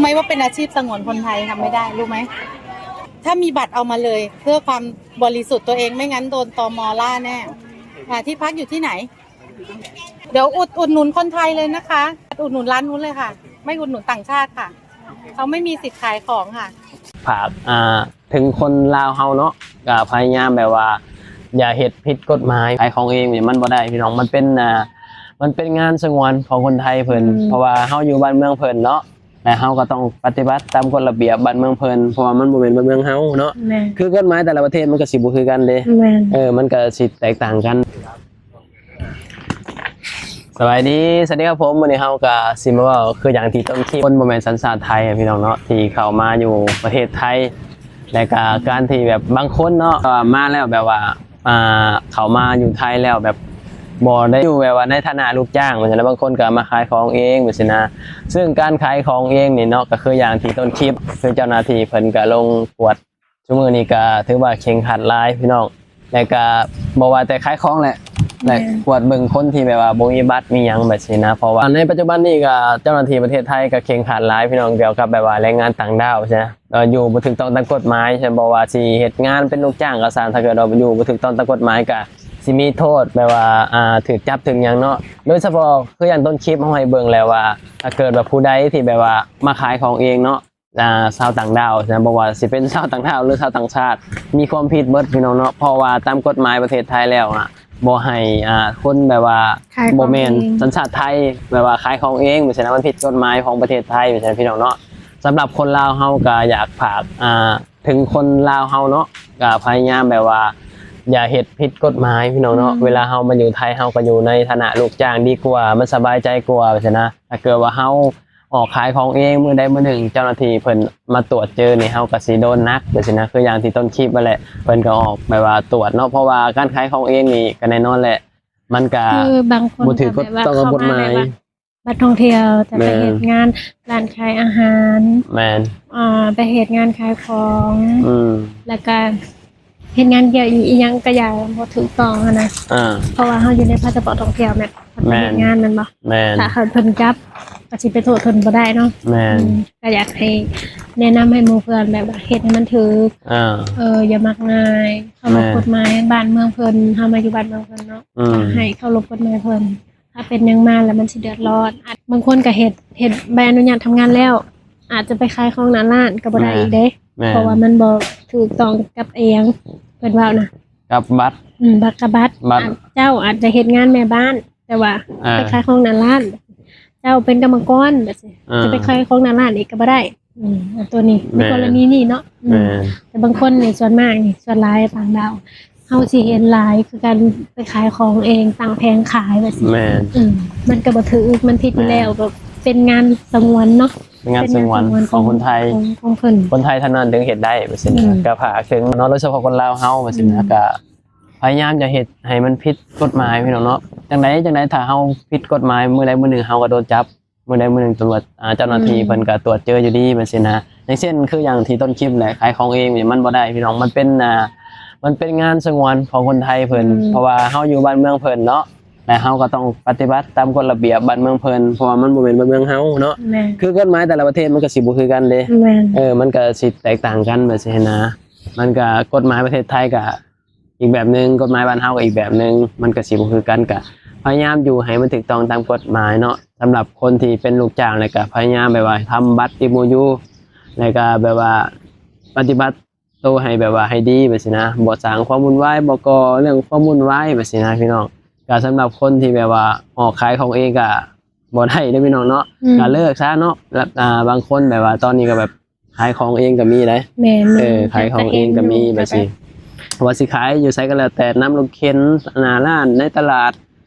ไม่ว่าเป็นอาชีพสงวนคนไทยทำไม่ได้ รู้ไหม? ถ้ามีบัตรเอามาเลย เพื่อความบริสุทธิ์ตัวเอง ไม่งั้นโดน ตม.ล่าแน่ อ่า ที่พักอยู่ที่ไหน? เดี๋ยวอุด อุดหนุนคนไทยเลยนะคะ อุดหนุนร้านนู้นเลยค่ะ ไม่อุดหนุนต่างชาติค่ะ เขาไม่มีสิทธิ์ขายของค่ะ ฝาก อ่า ເຖິງຄົນລາວເຮົາເນາະ ກໍພະຍາຍາມແບບວ່າ ຢ່າເຮັດຜິດກົດໝາຍ ຂາຍຂອງເອງນີ້ມັນບໍ່ໄດ້ພີ່ນ້ອງ ມັນເປັນ ອ່າ ມັນເປັນງານສະຫງວນຂອງຄົນໄທເພິ່ນ ເພາະວ່າເຮົາຢູ່ບ້ານເມືອງເພິ່ນເນາະ ແລະເຮົາກໍຕ້ອງປະຕິບັດຕາມກົດລະບຽບບ້ານເມືອງເພິ່ນ ເພາະວ່າມັນບໍ່ແມ່ນບ້ານເມືອງເຮົາເນາະ ຄືກົດໝາຍແຕ່ລະປະເທດມັນກໍຊິບໍ່ຄືກັນເດ້ ເອີ ມັນກໍຊິແຕກຕ່າງກັນ. ສະບາຍດີ ສະຫວັດດີຄັບຜົມ ມື້ນີ້ເຮົາກໍຊິມາເວົ້າຄືຢ່າງທີ່ຕົ້ນຄລິບ ຄົນບໍ່ແມ່ນສັນຊາດໄທພີ່ນ້ອງເນາະ ທີ່ເຂົ້າມາຢູ່ປະເທດໄທ ແລະກະການທີ່ແບບບາງຄົນເນາະ ມາແລ້ວແບບວ່າ ອ່າ ເຂົ້າມາຢູ່ໄທແລ້ວແບບບໍ່ໄດ້ຢູ່ແບບວ່າໃນຖານະລູກຈ້າງ ວ່າຊັ້ນນະ ບາງຄົນກໍມາຂາຍຂອງເອງ ວ່າຊີ້ນະ ເຊິ່ງການຂາຍຂອງເອງນີ້ເນາະ ກໍຄືຢ່າງທີ່ຕົ້ນຄລິບ ຄືເຈົ້າໜ້າທີ່ເພິ່ນກໍລົງກວດ ຊຸມື້ນີ້ກໍຖືວ່າເຄັ່ງຄັດຫຼາຍພີ່ນ້ອງ ແລະກະບໍ່ວ່າແຕ່ຂາຍຂອງແຫຼະ ແລະກວດເບິ່ງຄົນທີ່ແບບວ່າບໍ່ມີບັດມີຫຍັງແບບຊີ້ນະ ເພາະວ່າໃນປັດຈຸບັນນີ້ກໍເຈົ້າໜ້າທີ່ປະເທດໄທກໍເຄັ່ງຄັດຫຼາຍພີ່ນ້ອງ ກ່ຽວກັບແບບວ່າແຮງງານຕ່າງດ້າວຊີ້ນະ ເອີ ຢູ່ບໍ່ຖືກຕ້ອງຕາມກົດໝາຍ ບໍ່ວ່າຊິເຮັດງານເປັນລູກຈ້າງກໍຊ່າງ ຖ້າເກີດວ່າຢູ່ບໍ່ຖືກຕ້ອງຕາມກົດໝາຍກໍຊິມີໂທດແບບວ່າ ອ່າ ຖືກຈັບຖືກຫຍັງເນາະ ໂດຍສະເພາະຄືຢ່າງຕົ້ນຄລິບເຮົາໃຫ້ເບິ່ງແລ້ວວ່າ ຖ້າເກີດວ່າຜູ້ໃດທີ່ແບບວ່າມາຂາຍຂອງເອງເນາະ ອ່າ ຊາວຕ່າງດ້າວນະ ບໍ່ວ່າຊິເປັນຊາວຕ່າງດ້າວ ຫຼື ຊາວຕ່າງຊາດ ມີຄວາມຜິດເບິດພີ່ນ້ອງເນາະ ເພາະວ່າຕາມກົດໝາຍປະເທດໄທແລ້ວອະ ບໍ່ໃຫ້ ອ່າ ຄົນແບບວ່າບໍ່ແມ່ນສັນຊາດໄທ ແບບວ່າຂາຍຂອງເອງ ແບບຊີ້ນະ ມັນຜິດກົດໝາຍຂອງປະເທດໄທ ແບບຊີ້ນະ ພີ່ນ້ອງເນາະ ສຳລັບຄົນລາວເຮົາກໍຢາກຝາກ ອ່າ ເຖິງຄົນລາວເຮົາເນາະ ກໍພະຍາຍາມແບບວ່າ ຢ່າເຮັດຜິດກົດໝາຍພີ່ນ້ອງເນາະ ເວລາເຮົາມາຢູ່ໄທ ເຮົາກໍຢູ່ໃນຖານະລູກຈ້າງດີກວ່າ ມັນສະບາຍໃຈກວ່າ ແບບຊີ້ນະ ຖ້າເກີດວ່າເຮົາ ອອກຂາຍຂອງເອງ ມື້ໃດມື້ໜຶ່ງເຈົ້າໜ້າທີ່ເພິ່ນມາຕວດເຈີນີ້ ເຮົາກໍຊິໂດນໜັກຈັ່ງຊີ້ນະ ຄືຢ່າງທີ່ຕົ້ນຄລິບຫັ້ນແຫຼະ ເພິ່ນກໍອອກແບບວ່າຕວດເນາະ ເພາະວ່າການຂາຍຂອງເອງນີ້ກໍແນ່ນອນແຫຼະ ມັນກໍບໍ່ຖືກຕ້ອງກັບກົດໝາຍ ບັດທ່ອງທ່ຽວ ຈະໄປເຮັດງານຮ້ານຂາຍອາຫານ ແມ່ນ ອ່າ ໄປເຮັດງານຂາຍຂອງ ແລ້ວກໍ ເຮັດງານກ່ຽວອີ່ຫຍັງກະຢ່າ ບໍ່ຖືກຕ້ອງຫັ້ນນະ ເພາະວ່າເຮົາຢູ່ໃນພາສະປອດທ່ອງທ່ຽວແມ່ນ ເຮັດງານແມ່ນບໍ່ ຖ້າເຂົາເພິ່ນຈັບກໍຊິໄປໂທດເພິ່ນບໍ່ໄດ້ເນາະ ກໍຢາກໃຫ້ແນະນຳໃຫ້ໝູ່ເພື່ອນແບບວ່າເຮັດໃຫ້ມັນຖືກ ເອີ ຢ່າມັກງ່າຍ ເຄົາລົບກົດໝາຍບ້ານເມືອງເພິ່ນ ເຮົາມາຢູ່ບ້ານເມືອງເພິ່ນເນາະ ໃຫ້ເຄົາລົບກົດໝາຍເພິ່ນ ຖ້າເປັນຫຍັງມາແລ້ວມັນຊິເດືອດຮ້ອນ ອາດ ບາງຄົນກໍເຮັດ ເຮັດໃບອະນຸຍາດທຳງານແລ້ວ ອາດຈະໄປຂາຍຂອງໜ້າຮ້ານກໍບໍ່ໄດ້ອີກເດ້ ເພາະວ່າມັນບໍ່ຖືກຕ້ອງກັບອີ່ຫຍັງ ເພິ່ນເວົ້ານະ ກັບບັດ ອືມ ບັດ ກັບບັດ ເຈົ້າອາດຈະເຮັດງານແມ່ບ້ານ ແຕ່ວ່າໄປຂາຍຂອງໜ້າຮ້ານ ເຈົ້າເປັນກຳມະກອນແບບຊີ້ ຈະໄປຂາຍຂອງໜ້າຮ້ານອີກກໍບໍ່ໄດ້ ອືມ ອັນໂຕນີ້ໃນກໍລະນີນີ້ເນາະ ແຕ່ບາງຄົນນີ້ ສ່ວນມາກນີ້ ສ່ວນຫຼາຍຕ່າງດ້າວ ເຮົາຊິເຫັນຫຼາຍຄືກັນ ໄປຂາຍຂອງເອງ ຕັ້ງແຜງຂາຍແບບຊີ້ ມັນກໍບໍ່ຖືກ ມັນຜິດຢູ່ແລ້ວ ກໍເປັນງານສະຫງວນເນາະ ເປັນງານສະຫງວນຂອງຄົນໄທ ຂອງເພິ່ນ ຄົນໄທເທົ່ານັ້ນເຖິງເຮັດໄດ້ແບບຊີ້ນະ ກໍຝາກເຖິງເນາະ ໂດຍສະເພາະຄົນລາວເຮົາແບບຊີ້ນະ ກໍພະຍາຍາມຢ່າເຮັດໃຫ້ມັນຜິດກົດໝາຍພີ່ນ້ອງເນາະ ຈັ່ງໃດຈັ່ງໃດ ຖ້າເຮົາຜິດກົດໝາຍ ມື້ໃດມື້ໜຶ່ງເຮົາກໍໂດນຈັບ ມື້ໃດມື້ໜຶ່ງຕຳຫຼວດ ອ່າ ເຈົ້າໜ້າທີ່ເພິ່ນກໍຕວດເຈີຢູ່ດີແບບຊີ້ນະ ຢ່າງເຊັ່ນ ຄືຢ່າງທີ່ຕົ້ນຄລິບແຫຼະ ຂາຍຂອງເອງນີ້ມັນບໍ່ໄດ້ພີ່ນ້ອງ ມັນເປັນ ອ່າ ມັນເປັນງານສະຫງວນຂອງຄົນໄທເພິ່ນ ເພາະວ່າເຮົາຢູ່ບ້ານເມືອງເພິ່ນເນາະ ແລະເຮົາກໍຕ້ອງປະຕິບັດຕາມກົດລະບຽບບ້ານເມືອງເພິ່ນ ເພາະວ່າມັນບໍ່ແມ່ນບ້ານເມືອງເຮົາເນາະ ຄືກົດໝາຍແຕ່ລະປະເທດມັນກໍຊິບໍ່ຄືກັນເດ້ ເອີ ມັນກໍຊິແຕກຕ່າງກັນແບບຊີ້ຫັ້ນນະ ມັນກໍກົດໝາຍປະເທດໄທກໍ ອີກແບບໜຶ່ງ ກົດໝາຍບ້ານເຮົາກໍອີກແບບໜຶ່ງ ມັນກໍຊິບໍ່ຄືກັນ ກະພະຍາຍາມຢູ່ໃຫ້ມັນຖືກຕ້ອງຕາມກົດໝາຍເນາະ ສຳລັບຄົນທີ່ເປັນລູກຈ້າງ ແລ້ວກະພະຍາຍາມແບບວ່າທຳບັດອີ່ໝູ່ຢູ່ ແລ້ວກະແບບວ່າປະຕິບັດໂຕໃຫ້ແບບວ່າໃຫ້ດີແບບຊີ້ນະ ບໍ່ສ້າງຄວາມວຸ້ນວາຍ ບໍ່ກໍ່ເລື່ອງຄວາມວຸ້ນວາຍແບບຊີ້ນະພີ່ນ້ອງ ກະສຳລັບຄົນທີ່ແບບວ່າອອກຂາຍຂອງເອງກະບໍ່ໄດ້ເດ້ພີ່ນ້ອງເນາະ ກະເລີກຊະເນາະ ແລະ ອ່າ ບາງຄົນແບບວ່າຕອນນີ້ກະແບບ ຂາຍຂອງເອງກໍມີໄດ໋ ແມ່ນໆ ເອີ ຂາຍຂອງເອງກໍມີແບບຊີ້ ວ່າຊິຂາຍຢູ່ໃສກໍແລ້ວແຕ່ ນຳລົດເຂັນ ໜ້າຮ້ານ ໃນຕະຫຼາດ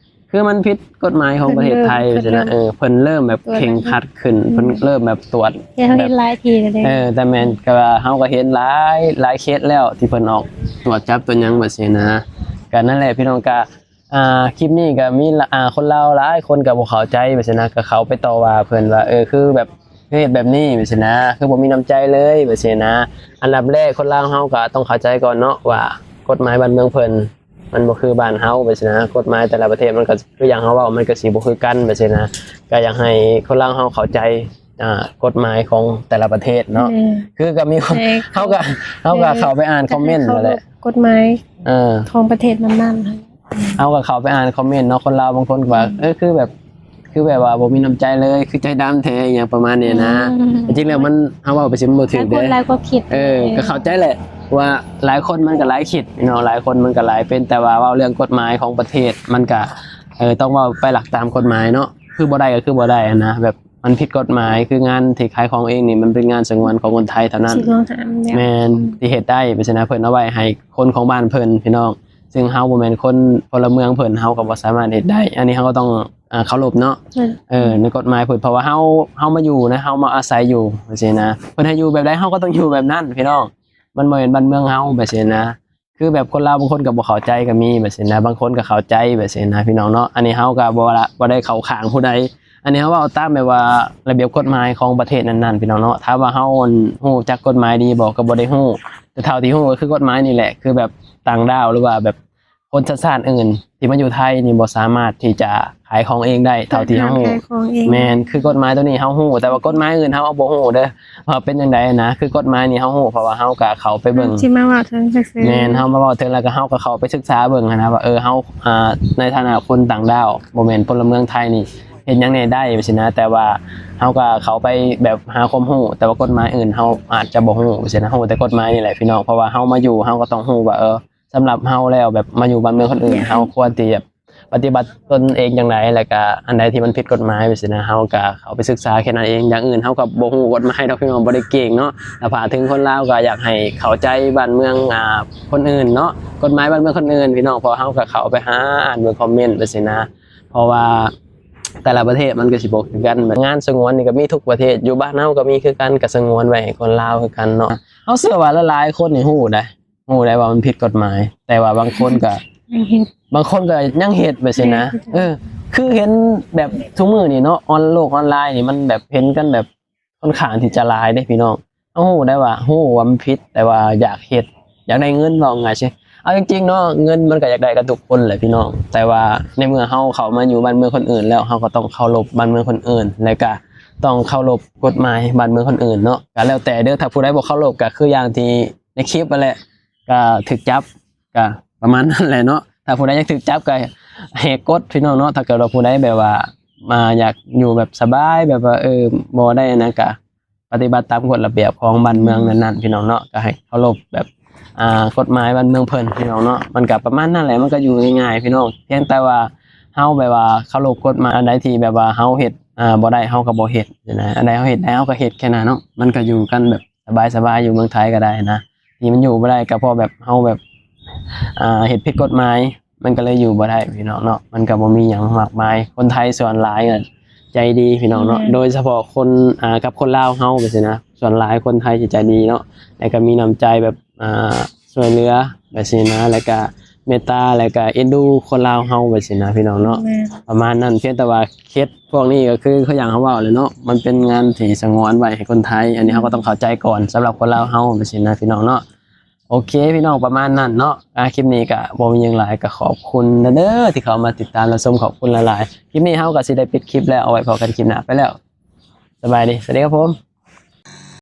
ຄືມັນຜິດກົດໝາຍຂອງປະເທດໄທ ເພິ່ນເລີ່ມ ເອີ ເພິ່ນເລີ່ມແບບເຄັ່ງຄັດຂຶ້ນ ເພິ່ນເລີ່ມແບບຕວດ ເອີ ແຕ່ແມ່ນ ກໍວ່າເຮົາກໍເຫັນຫຼາຍ ຫຼາຍເຄສແລ້ວ ທີ່ເພິ່ນອອກຕວດຈັບຕົວຫຍັງແບບຊີ້ນະ ກໍນັ້ນແຫຼະພີ່ນ້ອງ ກໍ ອ່າ ຄລິບນີ້ກໍມີ ອ່າ ຄົນລາວຫຼາຍຄົນກໍບໍ່ເຂົ້າໃຈແບບຊີ້ນະ ກໍເຂົ້າໄປຕໍ່ວ່າເພິ່ນວ່າ ເອີ ຄືແບບ ຄືເຮັດແບບນີ້ແບບຊີ້ນະ ຄືບໍ່ມີນ້ຳໃຈເລີຍແບບຊີ້ນະ ອັນດັບແລກຄົນລາວເຮົາກໍຕ້ອງເຂົ້າໃຈກ່ອນເນາະວ່າ ກົດໝາຍບ້ານເມືອງເພິ່ນ ມັນບໍ່ຄືບ້ານເຮົາແບບຊີ້ນະ ກົດໝາຍແຕ່ລະປະເທດມັນກໍຄືຢ່າງເຮົາເວົ້າ ມັນກໍຊິບໍ່ຄືກັນແບບຊີ້ນະ ກໍຢາກໃຫ້ຄົນລາວເຮົາເຂົ້າໃຈ ອ່າ ກົດໝາຍຂອງແຕ່ລະປະເທດເນາະ. ແມ່ນ ຄືກໍມີ ແມ່ນ ເຮົາກໍ ເຮົາກໍເຂົ້າໄປອ່ານຄອມເມັນນັ້ນແຫຼະ ກົດໝາຍ ເອີ ຂອງປະເທດນັ້ນໆ ເຮົາກໍເຂົ້າໄປອ່ານຄອມເມັນເນາະ. ຄົນລາວບາງຄົນກໍວ່າ ອືມ ເອີ ຄືແບບ ຄືແບບວ່າບໍ່ມີນ້ຳໃຈເລີຍ ຄືໃຈດຳແທ້ ອີ່ຫຍັງປະມານນີ້ນະ. ອືມ ແຕ່ຈິງແລ້ວມັນ ເຮົາເວົ້າໄປຊິມັນບໍ່ຖືກເດ້ ຫຼາຍຄົນຫຼາຍຄວາມຄິດ. ເອີ ເອີ ກໍເຂົ້າໃຈແຫຼະວ່າຫຼາຍຄົນມັນກໍຫຼາຍຄິດເນາະ ຫຼາຍຄົນມັນກໍຫຼາຍເປັນ ແຕ່ວ່າເວົ້າເລື່ອງກົດໝາຍຂອງປະເທດ ມັນກໍ ເອີ ຕ້ອງເວົ້າໄປຫຼັກຕາມກົດໝາຍເນາະ. ຄືບໍ່ໄດ້ກໍຄືບໍ່ໄດ້ຫັ້ນນະ ແບບ ມັນຜິດກົດໝາຍ ຄືງານທີ່ຂາຍຂອງເອງນີ້ ມັນເປັນງານສະຫງວນຂອງຄົນໄທເທົ່ານັ້ນ ສະຫງວນຫ້າມແລ້ວ ແມ່ນ ອືມ ທີ່ເຮັດໄດ້. ເພາະສະນັ້ນເພິ່ນເອົາໄວ້ໃຫ້ຄົນຂອງບ້ານເພິ່ນ ພີ່ນ້ອງ ຊຶ່ງເຮົາບໍ່ແມ່ນຄົນ ພົນລະເມືອງເພິ່ນ ເຮົາກໍບໍ່ສາມາດເຮັດໄດ້. ອັນນີ້ເຮົາກໍຕ້ອງ ອ່າ ເຄົາລົບເນາະ ແມ່ນ ເອີ ໃນກົດໝາຍເພິ່ນ ເພາະວ່າເຮົາ ເຮົາມາຢູ່ນະ ເຮົາມາອາໄສຢູ່ ຈັ່ງຊີ້ນະ ເພິ່ນໃຫ້ຢູ່ແບບໃດ ເຮົາກໍຕ້ອງຢູ່ແບບນັ້ນ ພີ່ນ້ອງ. ມັນບໍ່ແມ່ນບ້ານເມືອງເຮົາ ແບບຊີ້ນະ. ຄືແບບຄົນລາວບາງຄົນກໍບໍ່ເຂົ້າໃຈກໍມີ ແບບຊີ້ນະ ບາງຄົນກໍເຂົ້າໃຈ ແບບຊີ້ນະ ພີ່ນ້ອງເນາະ. ອັນນີ້ເຮົາກໍບໍ່ລະ ບໍ່ໄດ້ເຂົ້າຂ້າງຜູ້ໃດ ອັນນີ້ເຮົາເວົ້າຕາມແບບວ່າລະບຽບກົດໝາຍຂອງປະເທດນັ້ນໆ ພີ່ນ້ອງເນາະ. ຖາມວ່າເຮົາ ອັນ ຮູ້ຈັກກົດໝາຍດີບໍ່? ກໍບໍ່ໄດ້ຮູ້ ແຕ່ເທົ່າທີ່ຮູ້ກໍຄືກົດໝາຍນີ້ແຫຼະ ຄືແບບຕ່າງດ້າວ ຫຼືວ່າແບບຄົນຊາດຊາດອື່ນທີ່ມາຢູ່ໄທນີ້ບໍ່ສາມາດທີ່ຈະຂາຍຂອງເອງໄດ້ເທົ່າທີ່ເຮົາຮູ້. ຂາຍຂອງເອງ ແມ່ນ ຄືກົດໝາຍໂຕນີ້ເຮົາຮູ້ ແຕ່ວ່າກົດໝາຍອື່ນເຮົາບໍ່ຮູ້ເດີ້ ວ່າເປັນຈັ່ງໃດນະ. ຄືກົດໝາຍນີ້ເຮົາຮູ້ ເພາະວ່າເຮົາກໍເຂົ້າໄປເບິ່ງ ທີ່ມາເວົ້າເຖິງຊື່ໆ ແມ່ນ ເຮົາມາເວົ້າເຖິງ ແລ້ວກໍເຮົາກໍເຂົ້າໄປສຶກສາເບິ່ງຫັ້ນນະ ວ່າ ເອີ ເຮົາ ອ່າ ໃນຖານະຄົນຕ່າງດ້າວ ບໍ່ແມ່ນພົນລະເມືອງໄທນີ້ ເຮັດຫຍັງແດ່ໄດ້ ວ່າຊີ້ນະ. ແຕ່ວ່າເຮົາກໍເຂົ້າໄປແບບຫາຄວາມຮູ້ ແຕ່ວ່າກົດໝາຍອື່ນເຮົາອາດຈະບໍ່ຮູ້ ວ່າຊີ້ນະ. ຮູ້ແຕ່ກົດໝາຍນີ້ແຫຼະ ພີ່ນ້ອງ ເພາະວ່າເຮົາມາຢູ່ ເຮົາກໍຕ້ອງຮູ້ວ່າ ເອີ ສຳລັບເຮົາແລ້ວ ແບບມາຢູ່ບ້ານເມືອງຄົນອື່ນ ເຮົາຄວນທີ່ແບບປະຕິບັດຕົນເອງຈັ່ງໃດ ແລ້ວກະອັນໃດທີ່ມັນຜິດກົດໝາຍ ແບບຊີ້ນະ ເຮົາກະເຂົ້າໄປສຶກສາແຄ່ນັ້ນເອງ. ຢ່າງອື່ນເຮົາກະບໍ່ຮູ້ກົດໝາຍດອກ ພີ່ນ້ອງ ບໍ່ໄດ້ເກັ່ງເນາະ. ແຕ່ຝາກເຖິງຄົນລາວ ກະຢາກໃຫ້ເຂົ້າໃຈບ້ານເມືອງ ອ່າ ຄົນອື່ນເນາະ ກົດໝາຍບ້ານເມືອງຄົນອື່ນ ພີ່ນ້ອງ ເພາະເຮົາກະເຂົ້າໄປຫາອ່ານເບິ່ງຄອມເມັນ ແບບຊີ້ນະ. ເພາະວ່າແຕ່ລະປະເທດມັນກະຊິບໍ່ຄືກັນ ງານສະຫງວນນີ້ກະມີທຸກປະເທດ ຢູ່ບ້ານເຮົາກະມີຄືກັນ ກະສະຫງວນໄວ້ໃຫ້ຄົນລາວຄືກັນເນາະ. ເຮົາເຊື່ອວ່າຫຼາຍໆຄົນນີ້ຮູ້ໄດ໋ ຮູ້ໄດ້ວ່າມັນຜິດກົດໝາຍ ແຕ່ວ່າບາງຄົນກໍ ຍັງເຮັດ ບາງຄົນກໍຍັງເຮັດ ແບບຊີ້ນະ. ແມ່ນ ເອີ ຄືເຫັນແບບທຸກມື້ນີ້ເນາະ ອອນ ໂລກອອນລາຍນີ້ ມັນແບບເຫັນກັນແບບຄ່ອນຂ້າງທີ່ຈະຫຼາຍເດ້ ພີ່ນ້ອງ. ເຮົາຮູ້ໄດ້ວ່າ ຮູ້ວ່າມັນຜິດ ແຕ່ວ່າຢາກເຮັດ ຢາກໄດ້ເງິນ ເວົ້າງ່າຍຊະ. ເອົາຈິງໆເນາະ ເງິນມັນກໍຢາກໄດ້ກັນທຸກຄົນແຫຼະ ພີ່ນ້ອງ ແຕ່ວ່າໃນເມື່ອເຮົາເຂົ້າມາຢູ່ບ້ານເມືອງຄົນອື່ນແລ້ວ ເຮົາກໍຕ້ອງເຄົາລົບບ້ານເມືອງຄົນອື່ນ ແລ້ວກໍຕ້ອງເຄົາລົບກົດໝາຍບ້ານເມືອງຄົນອື່ນເນາະ. ກໍແລ້ວແຕ່ເດີ້ ຖ້າຜູ້ໃດບໍ່ເຄົາລົບ ກໍຄືຢ່າງທີ່ ໃນຄລິບຫັ້ນແຫຼະ ກະຖືກຈັບ ກະປະມານນັ້ນແຫຼະເນາະ. ຖ້າຜູ້ໃດຢາກຖືກຈັບກະແຫກກົດ ພີ່ນ້ອງເນາະ. ຖ້າເກີດວ່າຜູ້ໃດແບບວ່າ ອ່າ ຢາກຢູ່ແບບສະບາຍ ແບບວ່າ ເອີ ບໍ່ໄດ້ອັນນັ້ນ ກະປະຕິບັດຕາມກົດລະບຽບຂອງບ້ານເມືອງນັ້ນໆ ພີ່ນ້ອງເນາະ. ກະໃຫ້ເຄົາລົບແບບ ອ່າ ກົດໝາຍບ້ານເມືອງເພິ່ນ ພີ່ນ້ອງເນາະ. ມັນກະປະມານນັ້ນແຫຼະ ມັນກະຢູ່ງ່າຍໆ ພີ່ນ້ອງ. ພຽງແຕ່ວ່າເຮົາແບບວ່າເຄົາລົບກົດໝາຍ ອັນໃດທີ່ແບບວ່າເຮົາເຮັດ ອ່າ ບໍ່ໄດ້ ເຮົາກະບໍ່ເຮັດນະ. ອັນໃດເຮົາເຮັດໄດ້ ເຮົາກະເຮັດແຄ່ນັ້ນເນາະ. ມັນກະຢູ່ກັນແບບ ສະບາຍໆ ຢູ່ເມືອງໄທກໍໄດ້ນະ ທີ່ມັນຢູ່ບໍ່ໄດ້ກໍເພາະແບບເຮົາແບບ ອ່າ ເຮັດຜິດກົດໝາຍ ມັນກໍເລີຍຢູ່ບໍ່ໄດ້ ພີ່ນ້ອງເນາະ. ມັນກໍບໍ່ມີຫຍັງມາກມາຍ ຄົນໄທສ່ວນຫຼາຍກໍໃຈດີ ພີ່ນ້ອງເນາະ. ແມ່ນ ໂດຍສະເພາະຄົນ ອ່າ ກັບຄົນລາວເຮົາແບບຊີ້ນະ ສ່ວນຫຼາຍຄົນໄທຊິໃຈດີເນາະ ແລ້ວກໍມີນ້ຳໃຈແບບ ອ່າ ຊ່ວຍເຫຼືອແບບຊີ້ນະ ແລ້ວກະເມດຕາ ແລ້ວກະເອັນດູຄົນລາວເຮົາແບບຊີ້ນະ ພີ່ນ້ອງເນາະ. ແມ່ນ ປະມານນັ້ນ ພຽງແຕ່ວ່າເຂດພວກນີ້ກໍຄື ຄືຢ່າງເຮົາເວົ້າແຫຼະເນາະ ມັນເປັນງານທີ່ສະຫງວນໄວ້ໃຫ້ຄົນໄທ ອັນນີ້ເຮົາກໍຕ້ອງເຂົ້າໃຈກ່ອນ ສຳລັບຄົນລາວເຮົາແບບຊີ້ນະ ພີ່ນ້ອງເນາະ. ໂອເຄ ພີ່ນ້ອງ ປະມານນັ້ນເນາະ. ອ່າ ຄລິບນີ້ກໍບໍ່ມີຫຍັງຫຼາຍ ກໍຂອບຄຸນເດີທີ່ເຂົ້າມາຕິດຕາມຮັບຊົມ ຂອບຄຸນຫຼາຍໆ. ຄລິບນີ້ເຮົາກໍຊິໄດ້ປິດຄລິບແລ້ວ ເອົາໄວ້ພໍ້ກັນຄລິບໜ້າ ໄປແລ້ວ ສະບາຍດີ ສະຫວັດດີຄັບຜົມ.